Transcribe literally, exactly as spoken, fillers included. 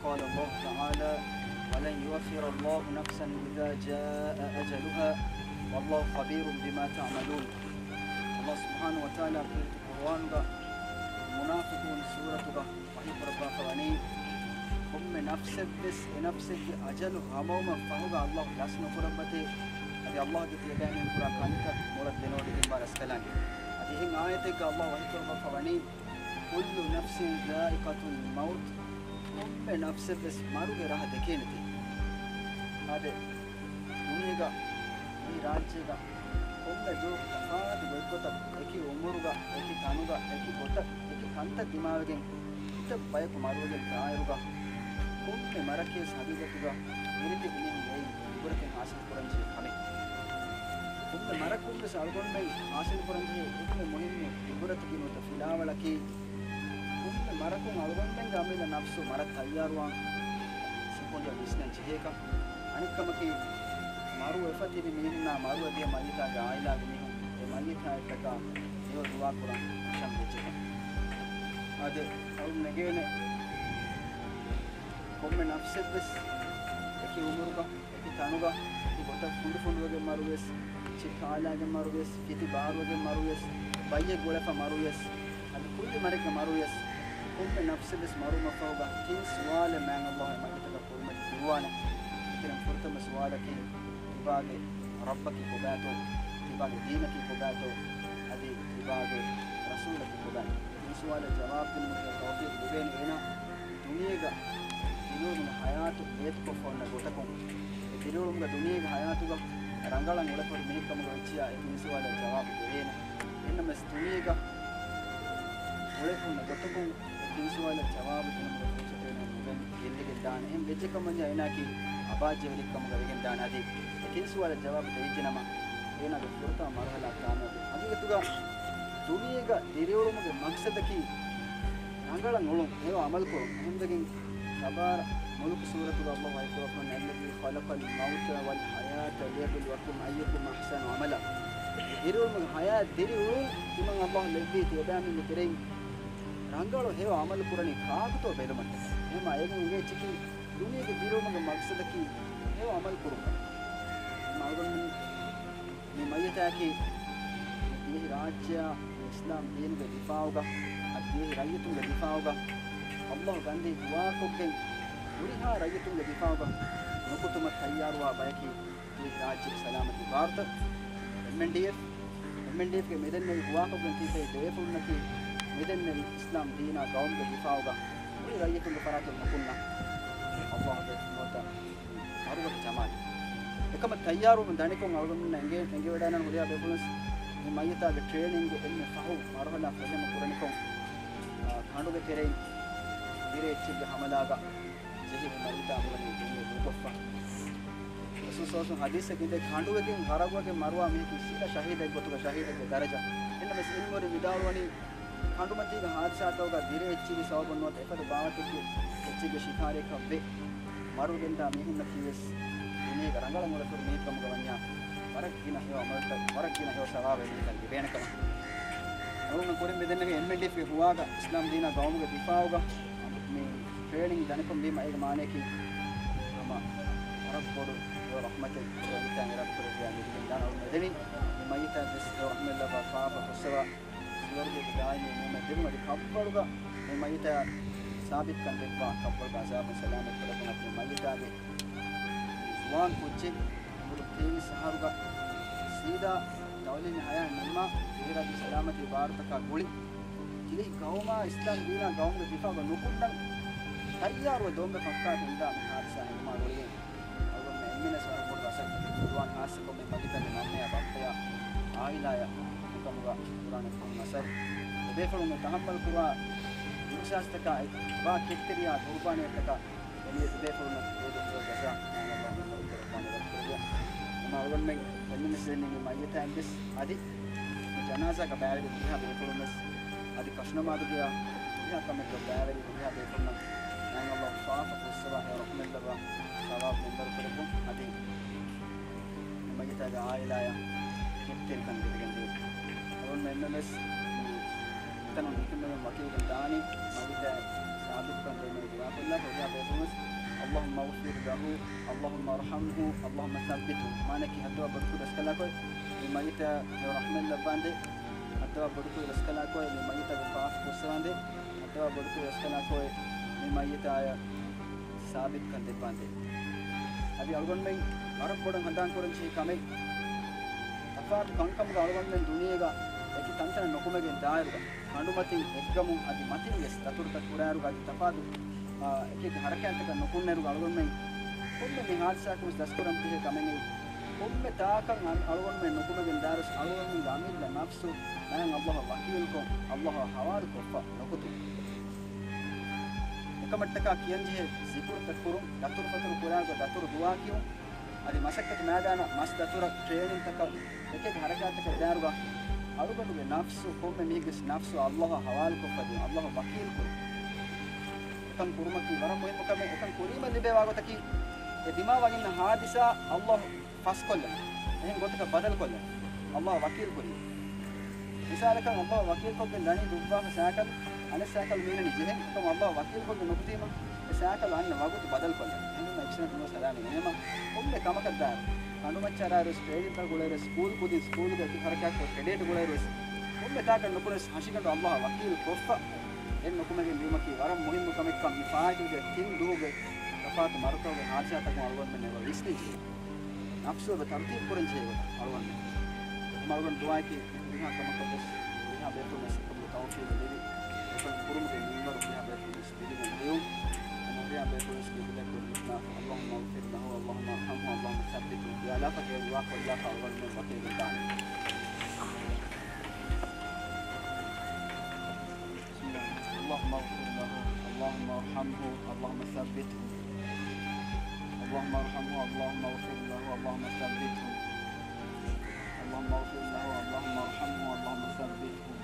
قال الله تعالى: ولن يؤخر الله نفسا إذا جاء أجلها والله خبير بما تعملون. ﷲ ސުބްޙާނަހޫ ވަތަޢާލާ ކީރިތި ޤުރުއާނުގަ މުނާފިޤުން ސޫރަތުގަ ވަޙީ ކުރައްވާފަ ވަނީ، ކޮންމެ ނަފްސެއްވެސް އެ ނަފްސެއްގެ އަޖަލު ހަމަވުމަށް ފަހުގަ ﷲ ލަސް ނުކުރައްވަތޭ. އަދި ﷲގެ ތިޔަބައިމީހުން ކުރާ ކަންތައް މޮޅަށް ދެނެވޮޑިގެންވާ ރަސްކަލާނގެ. އަދި އެހެން އާޔަތެއްގަ ﷲ ވަޙީ ކުރައްވާފަ ވަނީ، كل نفس ذائقة الموت، ކޮންމެ ނަފްސެއްވެސް މަރުގެ ރަހަ ދެކޭނެތީ. އާދެ، ދުނިޔޭގަ، މި ރާއްޖޭގަ ކޮންމެ ދުވަހަކު ތަފާތު ގޮތްގޮތަށް އެކި އުމުރުގަ، އެކި ތަނުގަ، އެކި ގޮތަށް، އެކި ކަންތައް ދިމާވެގެން ކިތައް ބަޔަކު މަރުވެގެން ދާއިރުގަ، ކޮންމެ މަރަކީވެސް ހަގީގަތުގަ މިރޭތި މީހުން އެއިން އިބުރަތެއް ހާސިލް ކުރަންޖެހޭ ކަމެއް. ކޮންމެ މަރަކުންވެސް އަޅުގަނޑުމެން ހާސިލް ކުރަންޖެހޭ އެންމެ މުހިއްމު އިބުރަތަކީ ނުވަތަ ފިލާވަޅަކީ، ކޮންމެ މަރަކުން އަޅުގަނޑުމެންގެ އަމިއްލަ ނަފްސު މަރަށް ތައްޔާރުވާން ސިކުނޑިއަށް ވިސްނަން ޖެހޭކަން. އަނެއްކަމަކީ، މަރުވެފަ ތިބި މީހުންނާ މަރުވެދިޔަ މައްޔިތާގެ އާއިލާގެ މީހުން އެ މައްޔިތާއަށްޓަކާ ހެޔޮ ދުޢާ ކުރަން ހަށަން ވެއްޖެކަން. އާދެ، އަޅު ނެގޭނެ ކޮންމެ ނަފްސެއްވެސް އެކި އުމުރުގަ، އެކި ތަނުގަ، އެކި ގޮތަށް ފުނޑުފުނޑުވެގެން މަރުވިޔަސް، އެއްޗެއް ކާލާގެން މަރުވިޔަސް، ފިތި ބާރުވެގެން މަރުވިޔަސް، ބައްޔެއް ގުޅެފަ މަރުވިޔަސް، އަދި ކުއްލި މަރެއްގަ މަރުވިޔަސް، ކޮންމެ ނަފްސެއްވެސް މަރުވުމަށްފަހުގަ ތިން ސުވާލެއް މާތް ﷲ އެ މައްޔިތަކަށް ކުރިމަތި ދިރުވާނެ. އެތެރެން ފުރަތަމަ ސުވާލަކީ، ތިބާގެ ރައްބަކީ ކޮބާތޯ؟ ތިބާގެ ދީނަކީ ކޮބާތޯ؟ އަދި ތިބާގެ ރަސޫލަކީ ކޮބާތޯ؟ މި ސުވާލަށް ޖަވާބު ދިނުމުގެ ތައުފީޤު ލިބޭނީ އޭނާ ދުނިޔޭގަ ދިރިއުޅުމުގެ ހަޔާތު އޭތުކޮށްފަ އޮންނަ ގޮތަކުން. އެ ދިރިއުޅުމުގެ ދުނިޔޭގެ ހަޔާތުގަ ރަނގަޅަށް އުޅެފަ މީހެއްކަމުގަ ވެއްޖިއްޔާ އެ ތިން ސުވާލަށް ޖަވާބު ދެވޭނެ. އެހެންނަމަވެސް ދުނިޔޭގަ އުޅެފަ އޮންނަ ގޮތަކުން އެ ތިން ސުވާލަށް ޖަވާބު ދިނުމުގެ ފުރުސަތެއް ނުވެގެން ގެއްލިގެން ދާނެ. އެހެން ވެއްޖެކަމަށް އޭނާއަކީ އަބާއްޖަވެރިކަމުގަ ވެގެން ދާނެ. އަދި އެ ތިން ސުވާލަށް ޖަވާބު ދެވިއްޖެނަމަ، އޭނާގެ ފުރަތަމަ މަރުހަލާ ކާމިޔާބު. ހަގީގަތުގަ ދުނިޔޭގަ ދިރިއުޅުމުގެ މަޤްޞަދަކީ ރަނގަޅަށް އުޅުން، ހެޔޮ ޢަމަލު ކުރުން. އެހެންވެގެން ތަބާރަ މުލުކު ސޫރަތުގަ ﷲ ވަޙީކުރައްވަނީ، الذي خلق الموت والحياة ليبلوكم أيكم أحسن عملا. ދިރިއުޅުމުގެ ހަޔާތް ދިރިއުޅުން ތިމަން ﷲ ލެއްވީ ތިޔަބައިމީހުންގެ ތެރެއިން ރަނގަޅު ހެޔޮ ޢަމަލު ކުރަނީ ކާކުތޯ ބެލުމަށްޓަކައި. އެހެންމާ އޭގެން އެނގޭ އެއްޗަކީ ދުނިޔޭގެ ދިރިއުޅުމުގެ މަޤްޞަދަކީ ހެޔޮ ޢަމަލު ކުރުން. އަޅުގަނޑުމެން މި މައްޔިތާއަކީ މި ދިވެހި ރާއްޖެއާ މި އިސްލާމް ދީނުގެ ދިފާޢުގަ، އަދި ދިވެހި ރައްޔިތުންގެ ދިފާޢުގަ ﷲ ގަންދީ ހުވާކޮށްގެން ހުރިހާ ރައްޔިތުންގެ ދިފާޢުގަ ނުކުތުމަށް ތައްޔާރުވާ ބަޔަކީ ދިވެހި ރާއްޖޭގެ ސަލާމަތީ ބާރުތައް. އެމްއެންޑީއެފް، އެމްއެންޑީއެފްގެ މިދެންނެވި ހުވާކޮށްގެން ތިއްބެވި ބޭފުޅުންނަކީ މިދެންނެވި އިސްލާމް ދީނާ ޤައުމުގެ ދިފާޢުގަ ހުރި ރައްޔިތުންގެ ފަރާތުން ނުކުންނަ ﷲގެ ނުވަތަ މަރުވަތި ޖަމާޢަތެއް. އެކަމަށް ތައްޔާރުވުމުން ދަނިކޮށް އަޅުގަނޑުމެންނަށް އެނގޭ، އެނގިވަޑައިގަންނަވާނެ ހުރިހާ ބޭފުޅުން މި މައްޔިތާގެ ޓްރޭނިންގް އެންމެ ފަހު މަރުހަލާ ފުރިހަމަ ކުރަނިކޮށް، އާ، ކަނޑުގެ ތެރެއިން ދިރޭ އެއްޗެއްގެ ހަމަލާގަ ޖެހި މި މައްޔިތާ މިވަނީ ދުނިޔެ ދޫކޮށްފަ. ރަސޫލު ޞައްލަﷲު ޢަލައިހި ވަސައްލަމަ ޙަދީޘެއްގަ އިނދޭ، ކަނޑުވެގެން ޣަރަޤުވެގެން މަރުވާ މީހަކީ ސީދާ ޝަހީދެއް ގޮތުގަ ޝަހީދެއްގެ ދަރަޖަ. އެހެންނަމަވެސް ޢިލްމުވެރިން ވިދާޅުވަނީ، ކަނޑުމަތީގެ ހާދިސާތަކުގަ ދިރޭ އެއްޗެއްގެ ސަބަބުން ނުވަތަ އެފަދަ ބާވަތެއްގެ އެއްޗެއްގެ ޝިކާރައަކަށް ވެ މަރުވެގެންދާ މީހުންނަކީވެސް ދުނިޔޭގަ ރަނގަޅަށް އުޅެފަ މީހެއްކަމުގަ ވަންޏާ ވަރަށް ގިނަ ހެޔޮ ޢަމަލުތައް، ވަރަށް ގިނަ ހެޔޮ ސަވާބެއް މީހަކަށް ލިބޭނެ ކަމަށް. އަޅުގަނޑު ކުރިން މިދެންނެވި އެމްއެންޑީއެފްގެ ހުވާގަ އިސްލާމް ދީނާ ގައުމުގެ ދިފާޢުގަ މި ޓްރޭނިންގް ދަނިކޮށް ވީމަ އޭގެ މާނަޔަކީ ހަމަ ވަރަށް ބޮޑު ހެޔޮ ރަޙްމަތެއް އިރާދަކުރެއްވިޔާ މިދިގެން ދާނަ އަޅު މެދެނީ. މި މައްޔިތާ ވެސް ހެޔޮ ރަޙްމަތް ލައްވާ ފާފަ ފުއްސަވާ ސުވަރުގޭގެ ދާއިމީ ނިޢުމަތް ދެއްވުން އަދި ކަށްވަޅުގަ މި މައްޔިތާ ސާބިތުކަން ދެއްވާ ކަށްވަޅުގެ ޢަޒާބުން ސަލާމަތް ކުރެއްވުން އަދި މި މައްޔިތާގެ ޒުވާން ކުއްޖެއް އުމުރުން ތޭވީސް އަހަރުގަ ސީދާ ތަޢުލީމީ ހަޔާތް ނިންމާ ދިވެހިރާއްޖެ ސަލާމަތީ ބާރުތަކާ ގުޅި ދިވެހި ގައުމާ އިސްލާމް ދީނާ ގައުމުގެ ދިފާޢުގަ ނުކުންނަން ތައްޔާރުވެ ދޮންބެ ފައްކާ ހިންދާ މި ހާދިސާ ހިނގުމާ ގުޅިގެން އަޅުގަނޑުމެން އެންމެނަސް ވަރަށް ބޮޑު އަސަރުތަކެއް ގުރުއާން ހާއްސަކޮށް މި މައްޔިތާގެ މަންމަޔާ ބައްޕަޔާ ޢާއިލާޔަށް އެކަމުގަ ކުރާނެ ކޮން އަސަރެއް. އެބޭފުޅުން އެ ތަޙައްމަލް ކުރާ އިހުސާސްތަކާ އެ ވާ ކެތްތެރިޔާ ޤުރުބާނީއަށްޓަކާ އެ މީހުން އެބޭފުޅުންނަށް ދޭ ދެއްވާ ޖަޒާ މާތް ﷲ މިންވަރު ކުރައްވާނެ ވަރު ކުރެއްވިޔާ. އެމާ އަޅުގަނޑުމެން އެންމެންވެސް ދެންނެވި މި މައްޔިތާއަށްވެސް އަދި މި ޖަނާޒާގަ ބައިވެރި ހުރިހާ ބޭފުޅުންވެސް އަދި ކަށުނަމާދުގެ ހުރިހާ ކަމެއްގަ ބައިވެރި ހުރިހާ ބޭފުޅުންނަށް މާތް ﷲ ފާފަ ފުއްސަވާ ހެޔޮ ރަޙްމަތް ލައްވާ ސަވާބު މިންވަރު ކުރެއްވުން އަދި މި މައްޔިތާގެ ޢާއިލާޔަށް ކެތްތެރިކަން ލިބިގެންދޭ. އަޅުގަނޑުމެން އެންމެންވެސް މި ތަނުން ނިކުމެވެން ވަކިވެގެން ދާނީ މައްޔިތާ ސާބިތުކަން ދެއްވުމަށް ދުޢާކޮށްލާފަ ހުރިހާ ބޭފުޅުންވެސް اللهم اغفر له، اللهم ارحمه، اللهم ثبته. މާނައަކީ ހައްދަވާ ބޮޑުކުރި ރަސްކަލާކޮއެ މި މައްޔިތަށް ރަޙްމަތް ލައްވާނދޭ. ހައްދަވާ ބޮޑުކުރި ރަސްކަލާކޮއެ މި މައްޔިތަށް ފާފަ ފުއްސަވާނދޭ. ހައްދަވާ ބޮޑުކުރި ރަސްކަލާކޮއެ މި މައްޔިތާޔަށް ސާބިތުކަން ދެއްވާނދޭ. އަދި އަޅުގަނޑުމެން ވަރަށް ބޮޑަށް ހަނދާން ކުރަން ޖެހޭ ކަމެއް، ތަފާތު ކަންކަމުގަ އަޅުގަނޑުމެން ދުނިޔޭގަ އެކި ތަންތަނަށް ނުކުމެގެން ދާއިރުގަ، ކަނޑުމަތިން އެއްގަމުން އަދި މަތިން ވެސް ދަތުރުތައް ކުރާއިރުގަ އަދި ތަފާތު، އާ، އެކި އެކި ހަރަކާތްތަކަށް ނުކުންނައިރުގަ އަޅުގަނޑުމެން ކޮންމެ މި ހާދިސާއަކުން ވެސް ދަސްކުރަން ޖެހޭ ކަމެއް އެއީ. ކޮންމެ ތާކަށް އަ-، އަޅުގަނޑުމެން ނުކުމެގެން ދާއިރުވެސް އަޅުގަނޑުމެންގެ އަމިއްލަ ނަފްސު މާތް ﷲ އަށް ވަކީލުކޮށް، ﷲ އަށް ހަވާލުކޮށްފަ ނުކުތުން. އެކަމަށްޓަކާ ކިޔަންޖެހޭ ޒިކުރުތައް ކުރުން، ދަތުރުފަތުރު ކުރާގޮތް ދަތުރު ދުޢާ ކިޔުން، އަދި މަސައްކަތު މައިދާނަށް މަސް ދަތުރަށް ޓްރޭނިންތަކަށް އެކެއް ހަރަކާތްތަކަށް ދާއިރުގަ އަޅުގަނޑުގެ ނަފްސު، ކޮންމެ މީހެއްގެ ނަފްސު ﷲ އަށް ހަވާލުކޮށްފަ ދިޔުން، ﷲ އަށް ވަކީލު ކުރުން. އެކަން ކުރުމަކީ ވަރަށް މުހިއްމު ކަމެއް. އެކަން ކުރީމަ ލިބޭ ވާގޮތަކީ އެ ދިމާވާގެންނަ ހާދިސާ ﷲ ފަސްކޮށްލަން، އެހެން ގޮތަކަށް ބަދަލުކޮށްލަން ﷲ އަށް ވަކީލު ކުރީ. މިސާލަކަށް ﷲ އަށް ވަކީލުކޮށްގެން ދަނީ ދުއްވާފަ ސައިކަލް، އަނެއް ސައިކަލް މީނަނީ ޖެހެން. އެކަމް ﷲ އަށް ވަކީލުކޮށްގެން ނުކުތީމަ އެ ސައިކަލް އަންނަ ވަގުތު ބަދަލުކޮށްލަން. އެހެން އެކްސިޑެންޓް ނުވެސް ހަދާނެ. އެހެންމަ ކޮންމެ ކަމަކަށް ދާއިރު، ކަނޑުމައްޗަށް ދާއިރުވެސް، ޓްރޭނިންތައް ގުޅޭއިރުވެސް، ސްކޫލުގަ އެކި ހަރަކާތްތައް ކެޑޭޓް ގުޅޭއިރުވެސް، ކޮންމެ ތާކަށް ނުކުނެސް ހަށިގަނޑު ﷲ އަށް ވަކީލު ކޮށްފަ އެއް ނުކުމެގެން ދިޔުމަކީ ވަރަށް މުހިއްމު ކަމެއްކަން މި ފާއިތުގެ ތިން ދުވަހުގެ ތަފާތު މަރުތަކުގެ ހާދިސާތަކުން އަޅުގަނޑުމެން އެބަ ވިސްނިން ޖެހޭ. ނަފްސު އެބަ ތަރުތީބު ކުރަން ޖެހޭ ގޮތަށް އަޅުގަނޑުމެން. އެހެން އަޅުގަނޑު ދުޢާއަކީ ހުރިހާ ކަމަކަށް ވެސް ހުރިހާ ބޭފުޅުން ވެސް އެކަމުގެ ތައުފީޤު ލިބި، އެކަން ކުރުމުގެ މިންވަރު ހުރިހާ ބޭފުޅުން ވެސް ލިބިގެން ދިޔުން. އެ ހުރިހާ ބޭފުޅުން ވެސް ޤިބްލައަށް ކުރި މިސްނާ، اللهم اغفر له، اللهم ارحمه، اللهم ثبته، ކިޔާލާފަ އެ ދުޢާ ކޮށްލާފަ އަޅުގަނޑުމެން ވަކިވެގެން ދާނެ. اللهم اغفر له، اللهم ارحمه، اللهم ثبته. اللهم ارحمه، اللهم اغفر له، اللهم ثبته. اللهم اغفر له، اللهم ارحمه، اللهم ثبته.